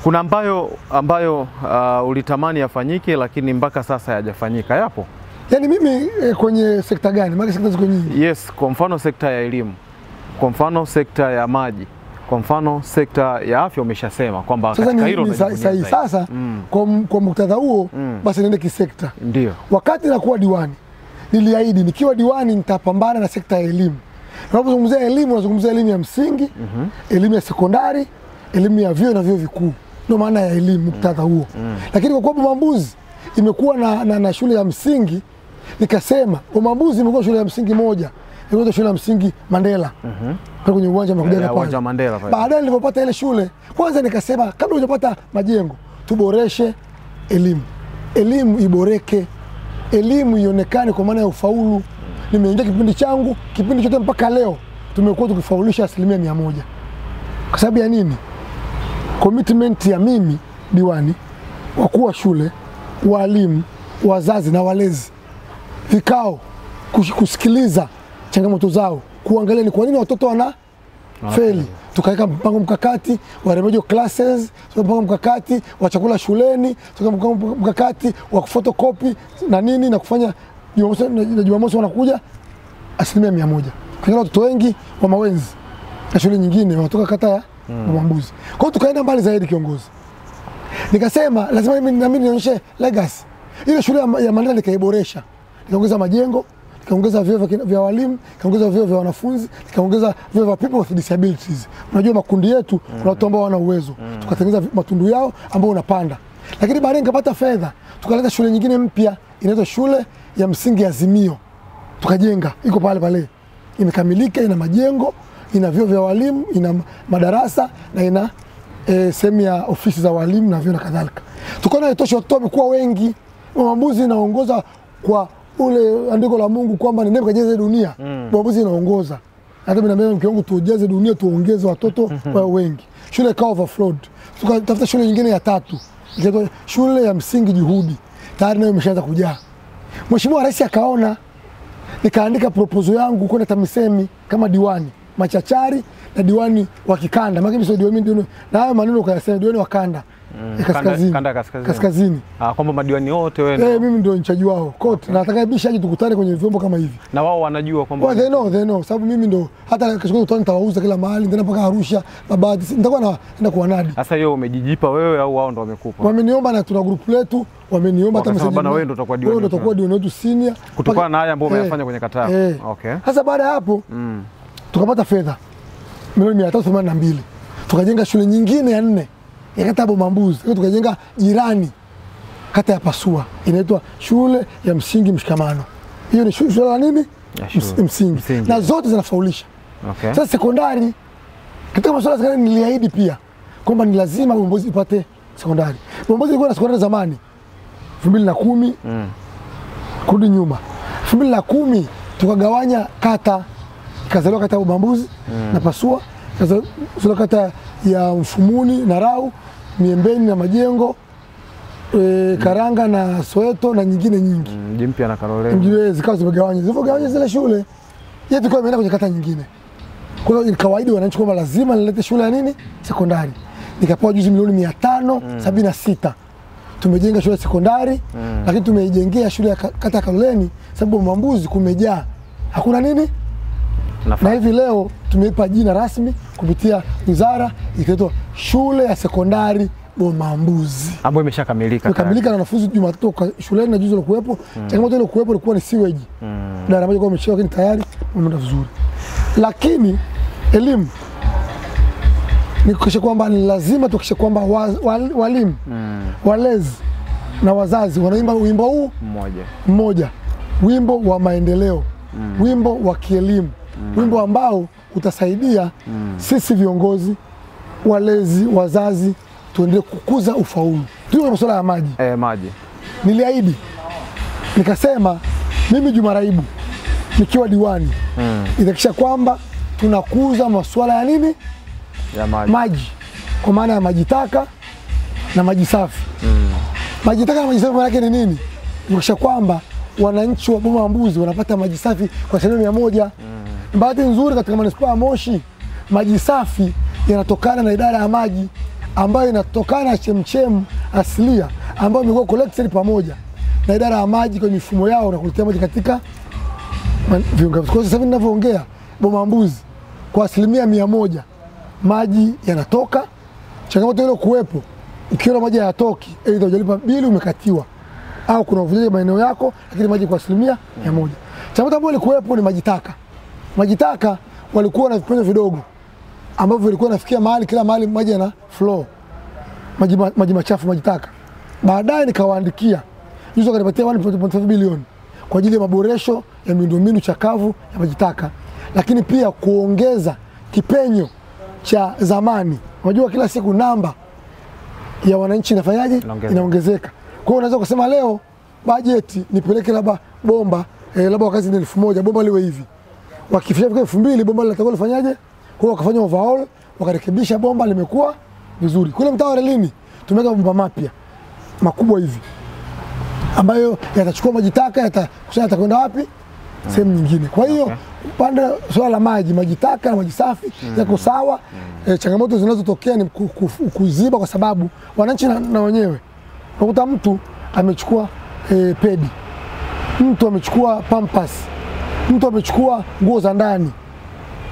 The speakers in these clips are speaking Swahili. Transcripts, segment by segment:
Kuna ambayo ulitamani yafanyike lakini mpaka sasa hayajafanyika, yapo? Yaani mimi kwenye sekta gani? Maana sekta ziko nyingi. Yes, kwa mfano sekta ya elimu, kwa mfano sekta ya maji, kwa mfano sekta ya afya umeshasema kwamba katika hilo sasa sasa kwa muktadha huo basi niende kisekta. Ndio. Wakati nakuwa diwani niliahidi nikiwa diwani nitapambana na sekta ya elimu. Unapozungumzia elimu unazungumzia elimu ya msingi, elimu ya sekondari, elimu ya vyuo na vyuo vikuu. Ndio maana ya elimu muktadha huo. Lakini kwa kuwa Bomambuzi imekuwa na shule ya msingi, nikasema Bomambuzi imekuwa shule ya msingi moja, imekuwa shule ya msingi Mandela. Pale kwenye uwanja mkujaga pale. Uwanja Mandela pale. Baadaye nilipopata ile shule, kwanza nikasema kabla hujapata majengo, tuboreshe elimu. Elimu iboreke. Elimu ionekane kwa maana ya ufaulu. Nimeingia kipindi changu, kipindi chote mpaka leo tumekuwa tukifaulisha 100%. Kwa sababu ya nini? Commitment ya mimi diwani, wakuu wa shule, walimu, wazazi na walezi. Vikao, kusikiliza changamoto zao, kuangalia ni kwa nini watoto wana feli. Tukaweka mpango mkakati wa remedial classes, mpango mkakati wa chakula shuleni, tukaweka mpango mkakati wa photocopy na nini na kufanya Jumamosi wanakuja 100%. Kuna watoto wengi wa Mawenzi na shule nyingine wanatoka kata ya Bomambuzi. Kwa hiyo tukaenda mbali zaidi kiongozi. Nikasema lazima mimi na mimi nionyeshe legacy. Ile shule ya Mandela nikaiboresha. Nikaongeza majengo, nikaongeza vyuo vya walimu, nikaongeza vyuo vya wanafunzi, nikaongeza vyuo vya people with disabilities. Unajua makundi yetu kuna watu ambao wana uwezo. Tukatengeneza matundu yao ambao unapanda. Lakini baadaye nikapata fedha, tukaleta shule nyingine mpya inaitwa shule ya msingi Azimio. Tukajenga, iko pale pale. Imekamilika, ina majengo, ina vyuo vya walimu, ina madarasa na ina sehemu ya ofisi za walimu na vyuo na kadhalika. Tukaona itosha, watoto wamekuwa wengi. Bomambuzi inaongoza kwa ule andiko la Mungu kwamba nendeni mkajaze dunia. Bomambuzi inaongoza. Hata mimi naambia mke wangu tujaze dunia, tuongeze watoto wawe wengi. Shule ikawa overflowed. Tukatafuta shule nyingine ya tatu. Ikaitwa shule ya msingi Juhudi. Tayari nayo imeshaanza kujaa. Mheshimiwa Rais akaona, nikaandika proposal yangu kwenda TAMISEMI kama diwani machachari na diwani wa kikanda. Maana mimi sio diwani, diwani na hayo maneno ukayasema diwani wa kanda. Kaskazini. Kanda kaskazini. Kaskazini. Kwamba madiwani wote wewe. Mimi ndio mchaji wao. Kote. Na nataka bisha aje tukutane kwenye vyombo kama hivi. Na wao wanajua kwamba well, they know sababu mimi ndio hata kesho kutwa nitawauza kila mahali, nitaenda mpaka Arusha, Babati, nitakuwa naenda kwa nadi. Sasa hiyo umejijipa wewe au wao ndio wamekupa? Wameniomba na tuna group letu, wameniomba hata message. Bana wewe ndio utakuwa diwani. Wewe ndio utakuwa diwani wetu senior. Kutokana na haya ambayo umeyafanya kwenye kata yako. Okay. Sasa baada ya hapo tukapata fedha milioni 382. Tukajenga shule nyingine ya 4. Ya kata ya Bomambuzi. Tukajenga jirani kata ya Pasua, inaitwa shule ya msingi Mshikamano. Hiyo ni shule la nini? Msingi. Na zote zinafaulisha. Okay. Sasa sekondari, katika masuala ya sekondari niliahidi pia kwamba ni lazima Bomambuzi ipate sekondari. Bomambuzi ilikuwa na sekondari zamani 2010 kurudi nyuma. 2010 tukagawanya kata, ikazaliwa kata ya Bomambuzi na Pasua, ikazaliwa kata ya Mfumuni na Rau, Miembeni na Majengo, Karanga na Soweto na nyingine nyingi. Mji Mpya na Karoleni. Mji zikawa zimegawanywa. Zilipogawanywa zile shule, yetu kwa imeenda kwenye kata nyingine. Kwa hiyo ni kawaida wananchi kwamba lazima nilete shule ya nini? Sekondari. Nikapewa juzi milioni 576. Tumejenga shule ya sekondari, lakini tumeijengea shule ya kata ya Karoleni sababu Bomambuzi kumejaa. Hakuna nini? Na hivi leo tumeipa jina rasmi kupitia wizara, ikaitwa shule ya sekondari Bomambuzi. Ambayo imeshakamilika. Imekamilika na wanafunzi Jumatatu shuleni na juzi walikuwepo. Changamoto ile kuwepo ilikuwa ni sewage. Daraja moja kwa imechelewa, lakini tayari wameenda vizuri. Lakini elimu ni kuhakikisha kwamba ni lazima tuhakikishe kwamba walimu, walezi na wazazi wanaimba wimbo huu mmoja. Wimbo wa maendeleo, wimbo wa kielimu. Wimbo ambao utasaidia sisi viongozi, walezi, wazazi tuendelee kukuza ufaulu. Tuko na masuala ya maji. Maji. Niliahidi nikasema mimi Juma Raibu nikiwa diwani nitahakikisha kwamba tunakuza masuala ya nini? Ya maji. Maji. Kwa maana ya maji taka na maji safi. Maji taka na maji safi maana yake ni nini? Kuhakikisha kwamba wananchi wa Bomambuzi wanapata maji safi kwa 100%. Bahati nzuri katika manispaa ya Moshi maji safi yanatokana na idara ya maji ambayo inatokana na chemchemu asilia ambayo imekuwa collected pamoja na idara ya maji kwenye mifumo yao na kuletea maji katika viunga. Kwa sasa hivi ninavyoongea, Boma Mbuzi kwa 100% maji yanatoka. Changamoto ile kuwepo, ukiona maji hayatoki, aidha hujalipa bili umekatiwa au kuna uvujaji maeneo yako, lakini maji kwa 100%. Changamoto ambayo ilikuwepo ni maji taka. Maji taka walikuwa na vipenyo vidogo ambavyo vilikuwa nafikia mahali, kila mahali maji yana flow, maji machafu, maji taka. Baadaye nikawaandikia juzi, wakanipatia 1.5 bilioni kwa ajili ya maboresho ya miundombinu chakavu ya maji taka, lakini pia kuongeza kipenyo cha zamani. Unajua kila siku namba ya wananchi inafanyaje? Inaongezeka. Kwa hiyo unaweza kusema leo bajeti nipeleke labda bomba labda wakazi ni 1000, bomba liwe hivi. Wakifika 2000 bomba litakuwa lifanyaje? Kwa hiyo wakafanya overhaul, wakarekebisha bomba limekuwa vizuri. Kule mtaa wa Relini tumeweka bomba mapya makubwa hivi ambayo yatachukua maji taka, yatakusanya, yatakwenda wapi? Sehemu nyingine. Kwa hiyo upande swala la maji, maji taka na maji safi yako sawa. Changamoto zinazotokea ni kuziba, kwa sababu wananchi na wenyewe unakuta mtu amechukua pedi, mtu amechukua pampas, mtu amechukua nguo za ndani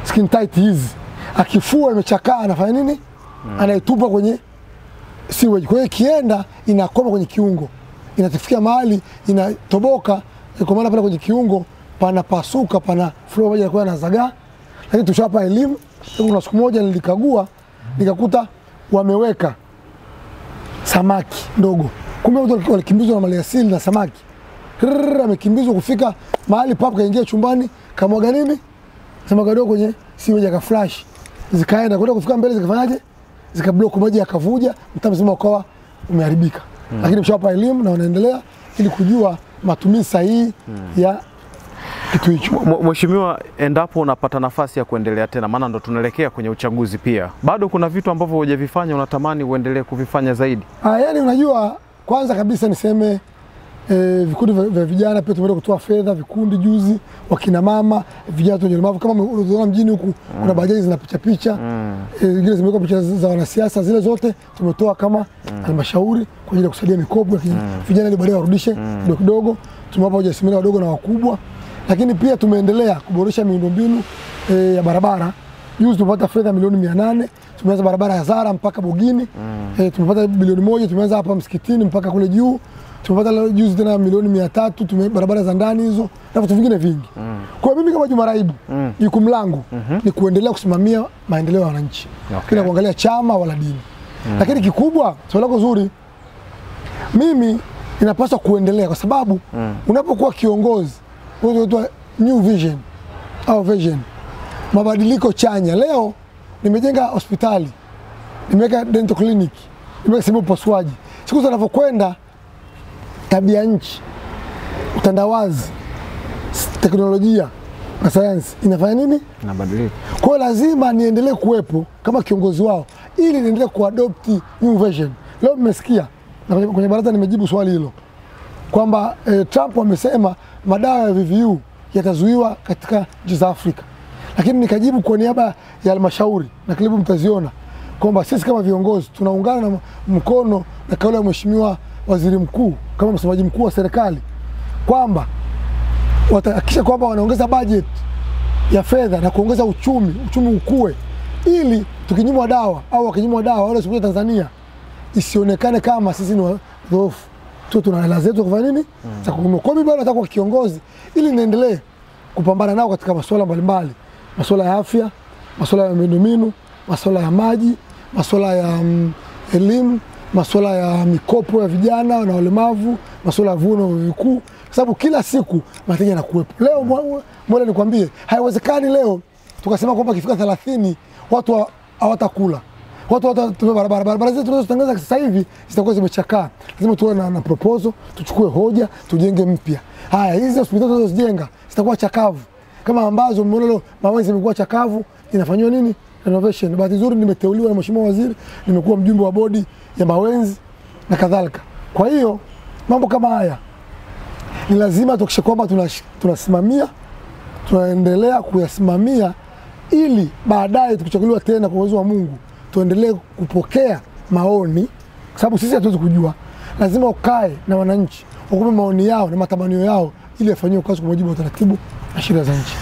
skin tight hizi, akifua imechakaa anafanya nini? Anaitupa kwenye sewage. Kwa hiyo ikienda inakoma kwenye kiungo, inatafikia mahali inatoboka, kwa maana pale kwenye kiungo panapasuka, pana flow maji yanakuwa yanazagaa. Lakini tushawapa elimu. Kuna siku moja nilikagua nikakuta wameweka samaki ndogo, kumbe watu walikimbizwa na maliasili na samaki. Amekimbizwa kufika mahali papo, kaingia chumbani kamwaga nini, samaki wadogo kwenye sewage, akaflash, zikaenda kwenda kufika mbele zikafanyaje, zikablock maji yakavuja, mtaa mzima ukawa umeharibika. Lakini mshawapa elimu na wanaendelea ili kujua matumizi sahihi ya kitu hicho. Mheshimiwa, endapo unapata nafasi ya kuendelea tena, maana ndo tunaelekea kwenye uchaguzi pia, bado kuna vitu ambavyo hujavifanya unatamani uendelee kuvifanya zaidi? Yaani unajua, kwanza kabisa niseme vikundi vya vijana pia tumeenda kutoa fedha, vikundi juzi, wakina mama, vijana wenye ulemavu. Kama unaona mjini huku kuna bajaji zina picha picha, zingine zimewekwa picha za wanasiasa, zile zote tumetoa kama halmashauri kwa ajili ya kusaidia mikopo ya vijana ili baadaye warudishe kidogo kidogo. Tumewapa wajasiriamali wadogo na wakubwa. Lakini pia tumeendelea kuboresha miundombinu ya barabara. Juzi tumepata fedha milioni 800, tumeanza barabara ya Zara mpaka Bugini. Tumepata bilioni 1, tumeanza hapa msikitini mpaka kule juu. Tumepata juzi tena milioni 300, barabara za ndani hizo na vitu vingine vingi. Kwa mimi kama Juma Raibu, jukumu langu ni kuendelea kusimamia maendeleo ya wananchi. Bila kuangalia chama wala dini. Lakini kikubwa, swali lako zuri, mimi inapaswa kuendelea kwa sababu unapokuwa kiongozi unaitwa new vision au vision, mabadiliko chanya. Leo nimejenga hospitali, nimeweka dental clinic, nimeweka sehemu upasuaji. Siku zinavyokwenda, tabia nchi, utandawazi, teknolojia na sayansi inafanya nini? Inabadilika. Kwa lazima niendelee kuwepo kama kiongozi wao ili niendelee kuadopt new vision. Leo mmesikia na kwenye baraza nimejibu swali hilo kwamba Trump amesema madawa ya VVU yatazuiwa katika nchi za Afrika. Lakini nikajibu kwa niaba ya halmashauri na klipu mtaziona kwamba sisi kama viongozi tunaungana na mkono na kauli ya Mheshimiwa Waziri Mkuu kama msemaji mkuu wa serikali kwamba watahakikisha kwamba wanaongeza budget ya fedha na kuongeza uchumi, uchumi ukue, ili tukinyimwa dawa au wakinyimwa dawa wale sio Tanzania isionekane kama sisi ni wadhoofu. Tu tuna hela zetu kufanya nini? Za kununua. Kwa mimi bado nataka kuwa kiongozi ili niendelee kupambana nao katika masuala mbalimbali, masuala ya afya, masuala ya miundombinu, masuala ya maji, masuala ya elimu, masuala ya mikopo ya vijana na walemavu, masuala ya vyuo na vikuu, kwa sababu kila siku mahitaji yanakuwepo. Leo mbona nikwambie, haiwezekani leo tukasema kwamba ikifika 30 watu hawatakula. Watu watatumia barabara. Barabara zetu tunazotengeneza sasa hivi zitakuwa zimechakaa. Lazima tuwe na proposal, tuchukue hoja, tujenge mpya. Haya, hizi hospitali tunazozijenga zitakuwa chakavu. Kama ambazo mmeona leo Mawenzi imekuwa chakavu, inafanywa nini? Renovation. Bahati nzuri nimeteuliwa na Mheshimiwa Waziri, nimekuwa mjumbe wa bodi ya Mawenzi na kadhalika. Kwa hiyo mambo kama haya ni lazima tuhakikishe kwamba tunasimamia, tunaendelea kuyasimamia ili baadaye tukichaguliwa tena kwa uwezo wa Mungu tuendelee kupokea maoni, kwa sababu sisi hatuwezi kujua. Lazima ukae na wananchi, wakupe maoni yao na matamanio yao, ili yafanyiwe kazi kwa mujibu wa taratibu na sheria za nchi.